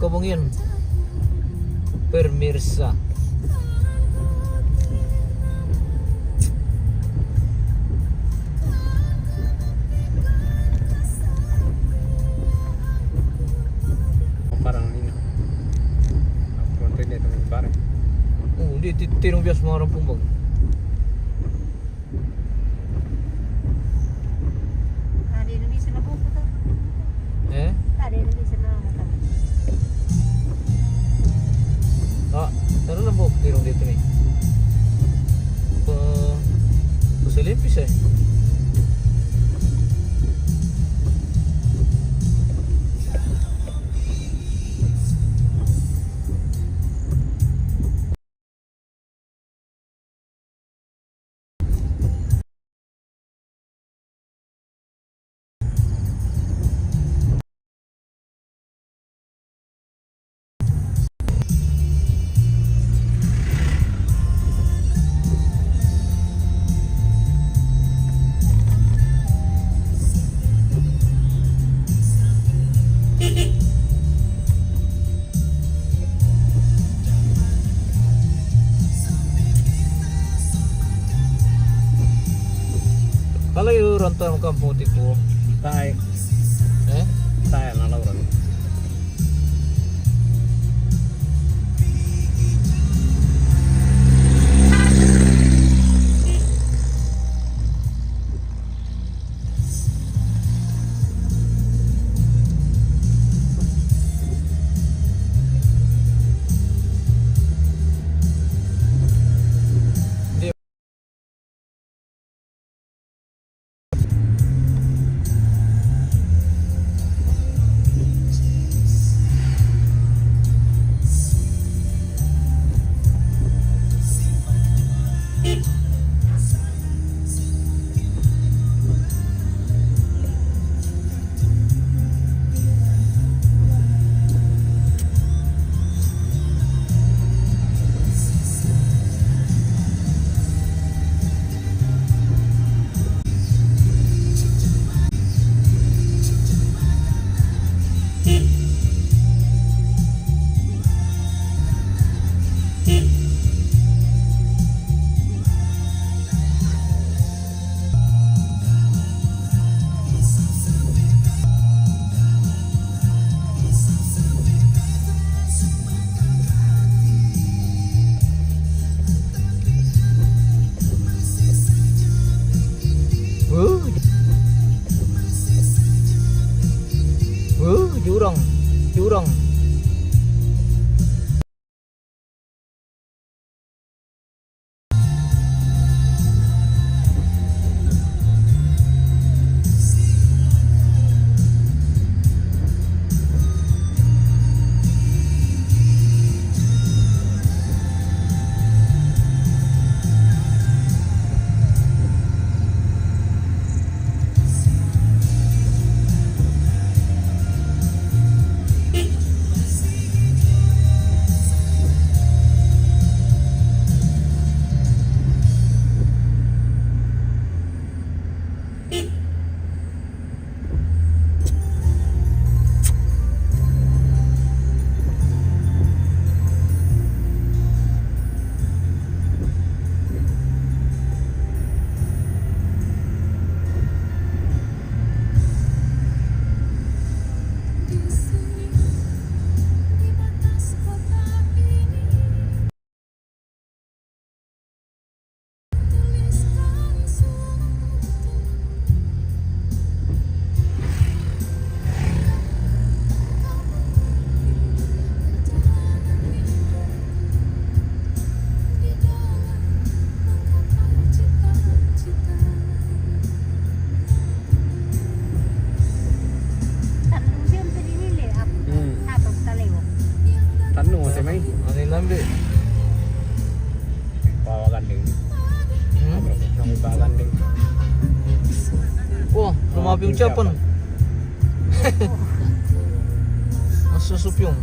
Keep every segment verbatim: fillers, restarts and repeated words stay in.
Kobong iyan. Pemirsa. Parang ini. Aku nonton dia teman bareng. Oh, dia ti-, tirong bias marang pumbang. Tadi na bisa na buko to. Eh? Tadi na bisa na buko. Ah, tara lang po, tirong dito ni. Pa, pa sa limpis eh. Kalayo ranta ang kampung tipo. Tay. Eh? Tay na lauran. Wuh. Wuh, jurang. Jurang. Tanong siyempre nila, ap-, Hmm. Atong taliw. Tanong mo si May. Ano yung lambi? Bawagan din. Hmm? Ang bawagan din. Oh, lumabi yung Japan. Ang susupyong.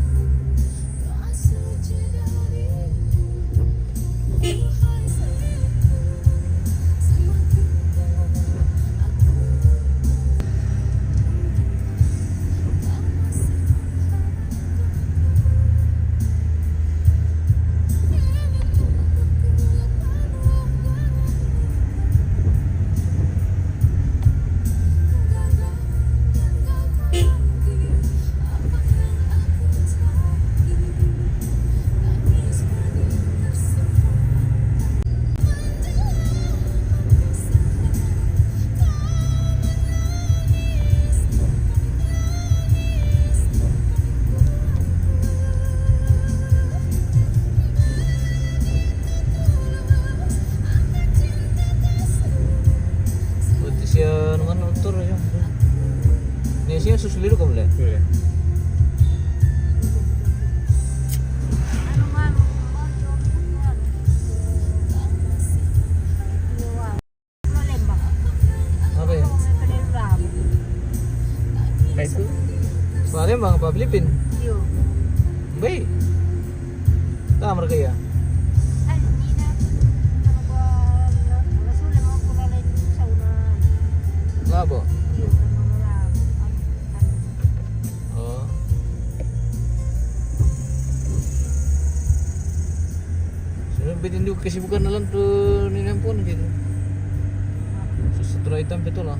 Susuliru kamu le. Boleh. Apa ya? Palembang apa Filipin? Baik. Tahu mereka ya? Labo. Oh. Sebenarnya bitin juga kesibukan dalam tu ni ampun gitu. Setelah hitam betul lah.